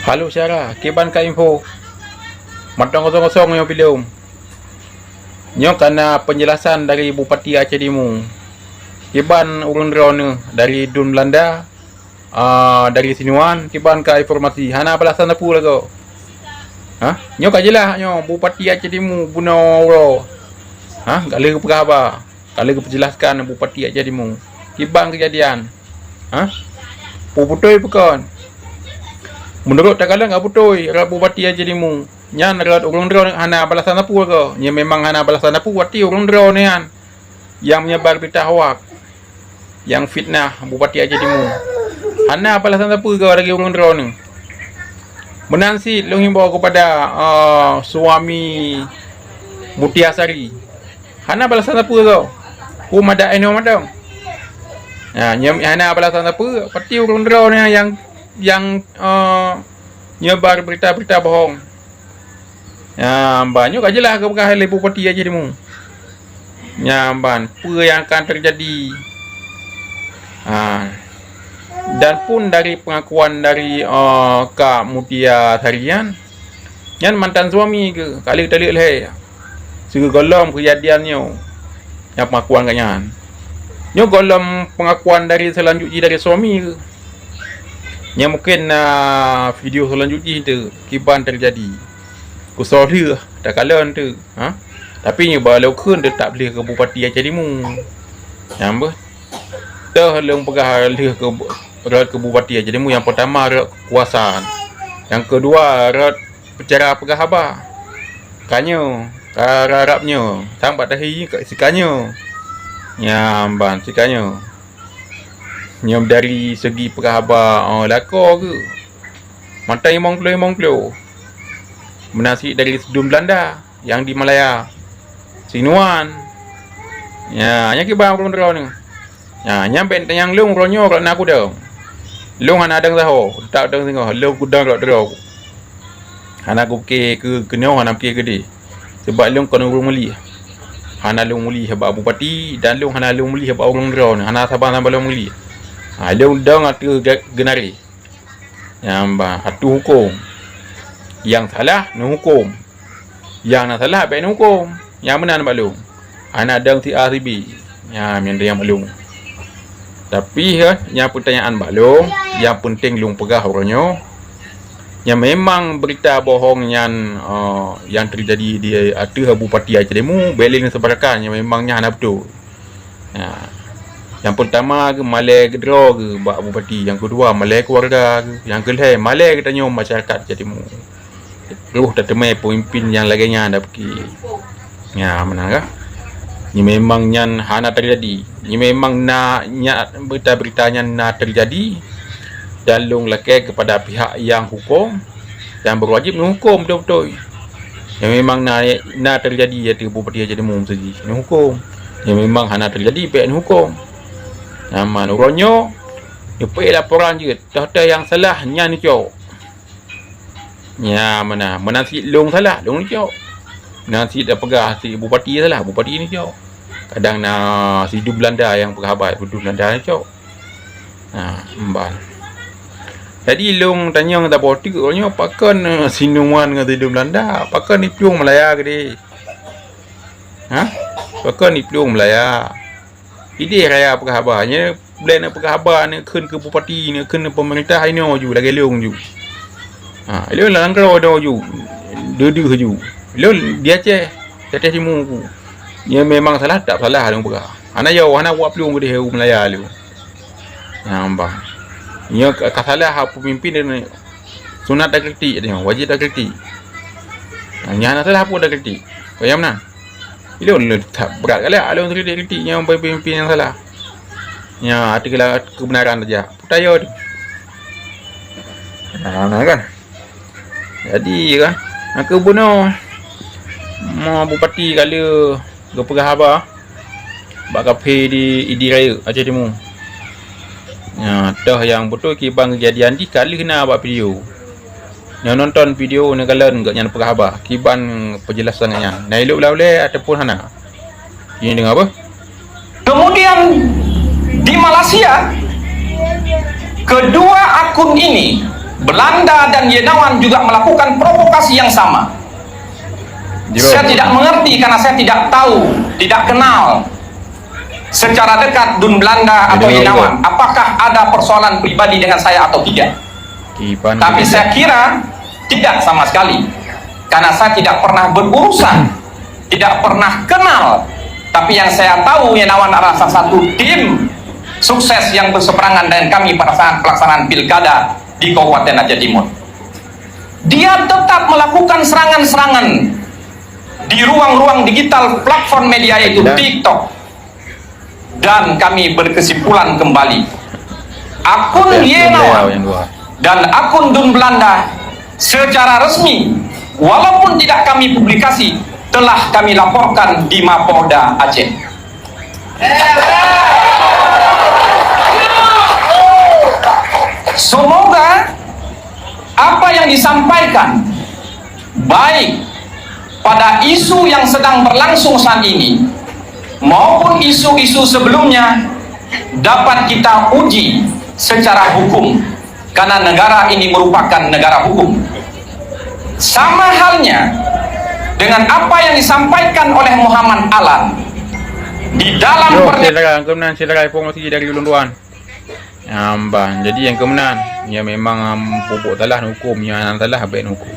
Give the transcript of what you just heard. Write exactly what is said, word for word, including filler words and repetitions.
Halo syedara, kiban ka info? Mantong kosong-kosong nyoe bilom. Nyoe ka na peunjelasan dari Bupati Aceh Timu. Kiban ureuëng droeneuh dari dum Belanda, ah, dari Sinuan, kiban ka informasi. Hana balasan sapeue lagoe. Ha? Nyoe ka jeulaih nyoe, Bupati Aceh Timu bunoe uroe. Ha? Ka lheueh geupeugah haba. Ka lheueh geupeujelaskan Bupati Aceh Timu. Kiban keujadian. Ha? Peue beutôi peue kon? Meunurot takalon ka beutôi, rot Bupati Aceh Timu. Nyan rot ureuëng droeneuh hana balasan sapeue lagoe. Nyan memang hana balasan sapeue, berarti ureuëng droeneuh nyan nyang meunyeubar beurita hoak, nyang fitnah Bupati Aceh Timu. Hana balasan sapeue lagoe dari ureuëng droeneuh. Meunan cit lôn himbau keupada, eh, suami Mutia Sari. Hana balasan sapeue lagoe. Peue madak inoe mantong. Ha, nyan hana balasan sapeue, berarti ureuëng droeneuh nyang, nyang, eh, nyeubar beurita-beurita bohong. Nyan ban nyoe ka jeulaih geupeugah lé Bupati Aceh Timu. Nyan ban peue nyang akan teujadi. Ha. Dan pun dari peungakuan dari, eh, Kak Mutia Sari nyan, nyan mantan suami geuh, ka lheueh taleuek lhée. Sigohlom keujadian nyoe, nyang peungakuan geuh nyan. Nyoe gohlom peungakuan dari seulanjut jih dari suami geuh. Nyan mungken na video seulanjut jih teuk kiban teujadi. Kusoe lheueh takalon teuk, ha? Tapi nyoe ba lôn kheun teutap lheueh keu Bupati Aceh Timu. Nyan beuh. Teuh lôn peugah lheueh keu bu-, rot keu Bupati Aceh Timu, nyang peurtama rot keukuasaan. Nyang keudua rot cara peugah haba. Ka nyoe, ka rab-rab nyoe, sang bak tahi ka, si ka nyoe. Nyan ban si ka nyoe. Nyoe dari segi peugah haba, oh, lakoe geuh. Mantong imong ploh, imong ploh. Meunan cit dari sidum Belanda nyang di Malaya. Sinuan. Ya, nyan kiban ureuëng droeneuh. Ya, nyan bèk tanyong lôn uroe nyoe rot na kudong. Lôn hana dong saho, teutap dong singoh, lôn kudong rot droe. Hana kupike keu keunoe, hana pike keudeh. Sabab lôn kon ureuëng mulieh. Hana lôn mulieh bak bupati dan lôn hana lôn mulieh bak ureuëng droeneuh, hana saban-saban lôn mulieh. Ha, lôn dong ateueh ge-, geunari. Nyan ban, ateueh hukôm. Nyang salah neuhukôm. Nyang na salah bèk neuhukôm. Nyan meunan bak lôn. Hana dong si A si B. Nyan nyang dong bak lôn. Tapi, eh, nyang peutanyaan bak lôn, nyang peunteng lôn peugah uroe nyoe, nyang memang beurita bohong nyan, eh, nyang teujadi di ateueh Bupati Aceh Timu, bèk lé neusebarkan, nyang memang nyan hana beutôi. Ha. Nyang peurtama geuh malèe keudroe geuh bak bupati, nyang keudua malèe keuluwarga geuh, nyang keulhèe malèe geutanyoe masyarakat Aceh Timu. Roh tateumèe peumimpin nyang lagèe nyan tapike. Nyan meunan kah? Nyoe memang nyan hana teujadi. Nyoe memang na nyan, beurita-beurita nyan na teujadi dan lôn lakèe keupada pihak nyang hukôm, nyang beuwajéb neuhukôm beutôi-beutôi. Nyang memang na, na teujadi ateueh bupati Aceh Timu meuseujih neuhukôm. Nyang memang hana teujadi bèk neuhukôm. Nyan ban uroe nyoe neupeuék laporan jeuet, toh-toh nyang salah nyan neucok. Nyan meunan, meunan cit lôn salah, lôn neucok. Meunan cit tapeugah si bupati salah, bupati neucok. Kadang na sidum Belanda nyang peugah haba, sidum Belanda neucok. Ha, meuban. Jadi lôn tanyong saboh teuk uroe nyoe, pakon, eh, Sinuan ngon sidum Belanda, pakon iplueng Malaya keudeh? Ha? Pakon iplueng Malaya? Idéh raya peugah haba, nyoe lé na peugah haba neukheun keu bupati, neukheun keu peumeurintah inoe ju lagèe lôn ju. Ha, lôn lam nanggroe inoe ju, deuh-deuh ju. Lôn di Aceh, di Aceh Timu ku. Nyoe memang salah, teutap salah lôn peugah. Hana yo, hana wak plueng keudeh u Malaya lôn. Nyan ban. Nyoe ka, ka salah peumimpin, sunat takritik nyoe, wajéb takritik. Nyan hana salah pun takritik. Payah meunan. Ilôn le that brat galak lôn kritik-kritik nyang peumimpin nyang salah. Nya, ateueh keubenaran saja. Peutayo tu. Nah, nah kan. Jadi kan, aku bunoe mo bupati kala geupeugah haba bak kafe di Idi Raya Aceh Timu. Nya, toh nyang beutôi kiban keujadian jih ka lheueh na bak video. Nyoe nonton video neukalon gobnyan peugah haba, kiban peujeulassan gobnyan. Na ilok ulèe-ulèe ataupun hana? Ini deungoe beuh. Kemudian di Malaysia, kedua akun ini Belanda dan Yenawan juga melakukan provokasi yang sama. Saya tidak mengerti karena saya tidak tahu, tidak kenal secara dekat Dun Belanda atau Yenawan. Apakah ada persoalan pribadi dengan saya atau tidak? Tapi saya kira tidak sama sekali. Karena saya tidak pernah berurusan, tidak pernah kenal. Tapi yang saya tahu, Yenawan adalah salah satu tim sukses yang berseberangan dengan kami pada saat pelaksanaan pilkada di Kabupaten Aceh Timur. Dia tetap melakukan serangan-serangan di ruang-ruang digital platform media, yaitu TikTok. Dan kami berkesimpulan kembali, akun Yenawan dan akun Dun Belanda secara resmi, walaupun tidak kami publikasi, telah kami laporkan di Mapolda Aceh. Semoga apa yang disampaikan, baik pada isu yang sedang berlangsung saat ini maupun isu-isu sebelumnya, dapat kita uji secara hukum, karena negara ini merupakan negara hukum. Sama halnya dengan apa yang disampaikan oleh Muhammad Alan di dalam Yo, pernyataan. Saudara, keunan saudara informasi dari ulun tuan. Ambang, jadi nyang keunan, ya memang am, pupuk salah hukum, nyang salah bèk hukum.